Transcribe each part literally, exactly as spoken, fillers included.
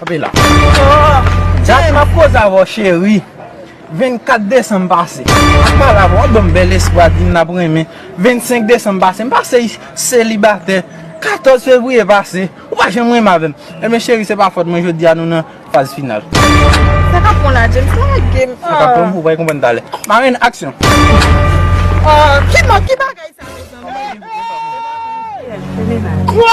Kanpe la. Dat m ap koze avè w, cheri. Vennkat desanm pase. M ap pale avè w, w ap ban m bèl espwa, di m n ap renmen. Vennsenk desanm pase, m pase selibatè. Katòz fevriye pase, ou pa janm renmen avè m. Ebyen, cheri, se pa fòt mwen, jodi a nou nan faz final. Sa k ap pran la, James? Lage m. Sa k ap pran, ou pral konprann talè. Marenn, aksyon. Ah, ki mò, ki bagay sa, mezanmi? Wow!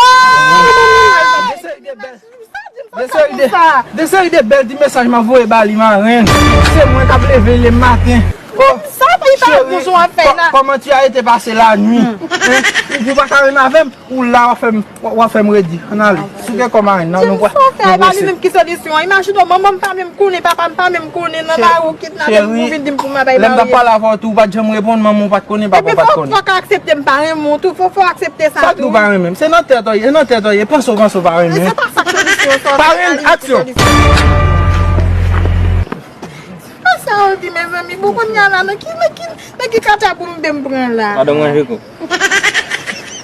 De seri de bèl, de seri de bèl ti mesaj m ap voye ba li, marenn. Se mwen k ap leve le maten. Oh, cheri, kò-, kòman tu as été passer la nuit? Hein? Ou, ou pa ka renmen avè m? Ou la, w ap fè m, w ap fè m redi. Ann ale. Souke kò marenn nan, nou prese. Ki solisyon? Imajine w, manman m pa menm konnen, papa m pa menm konnen, nan lari w kidnape m, ou vin di m pou m al bay marye. Lè m t ap pale avè w tou, ou pa t janm reponn, manman w pa t konnen, papa w pa t konnen. Fò w aksepte m pa renmen w tou, fò, fò w aksepte sa tou. Sa k di w pa renmen m? Se nan tèt w ye, nan tèt w ye, panse w, panse w pa renmen m. Men se pa sa k solisyon sa. Parenn, aksyon. Sa w di, mezanmi, bon, kounye a la, nan ki, nan ki, nan ki katya pou m, m pran la? Madanm ranje kou.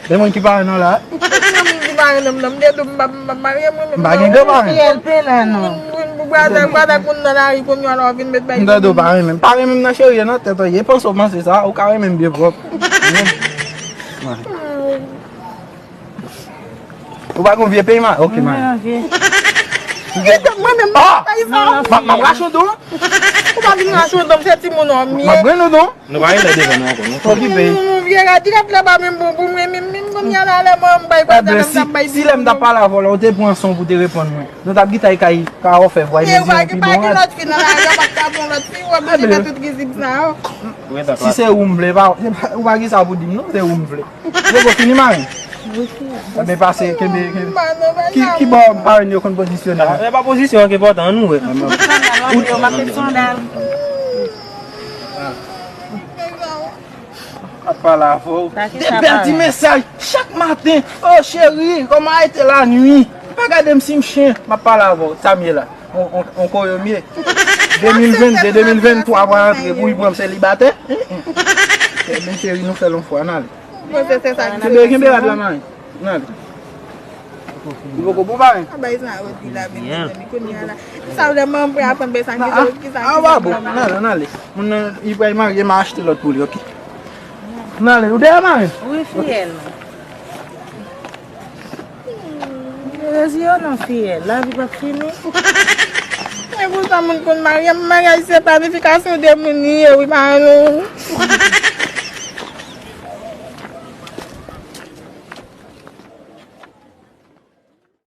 Gen moun ki pa renmen w la? Gen moun ki pa renmen m nan, m te di w m p ap, m p ap marye mwen menm. M pa gen grann parenn. Fiyèl pe la non. Moun, moun, moun, bwada, bwada moun nan lari kounye a la w vin met bay. M te di w pa renmen m. Pa renmen m nan cheri, e nan tèt ou ye. Panse w panse sa, ou ka renmen m byen pwòp. Ou pa gen vye peyi ma? Ok, ma. Kite mwen menm, m pa fè sa. M ap rache w do. Ou pa vin rache w do, m se timoun ou m ye. M ap grennen w do. Nou pa gen lè devan nou ankò, non. Okipe. Vye rad, rad la pa menm bon pou mwen, menm, menm kounye a la, lè mwen m bay kòb la, m t ap bay si lè m t ap pale avè w la, ou te pran son pou te reponn mwen. Nou t ap gita kay ka ofè vwa, e mezi yon pi bon rad. Lòt fi nan lari a, pa t ka pran lòt fi, ou oblije fè tout rizib sa yo. Si se ou m vle, pa, ou pa gen sa pou di m, non, se ou m vle. Poko fini, marenn? Wi, fini. Ebyen, pase, kenbe, kenbe. Ki, ki bò parenn yo konn pozisyone? E pa pozisyon an ki enpòtan, ann ouvè. Ou, ou, m ap met sandal. Ap pale avè w. De bèl ti mesaj chak maten. Oh, cheri, kòman a ete la nwi? Pa gade m si m chen. M ap pale avè w. Sa m ye la. On, on, on koyo m ye. De mil vennde, de mil venntwa pral antre. Pou li pran m selibatè. Ebyen, cheri, nou fè l yon fwa, n ale. Kenbe, kenbe rad la, marenn. N ale. Li poko bon, parenn. A bay sa yo di la, men mezanmi, kounye a la. Sa vle mwen, mwen aprann bay sa, ki sa, ki sa. A, a, bon, n ale, n ale. Moun nan, li pral marye, m a achte lòt pou li, ok. N ale, ou dèyè, marenn? Wi, fiyèl. Rezi yo non, fiyèl, lavi p ap fini. E pou sa moun konn marye, maryaj se planifikasyon de moun li ye, wi, pa nou.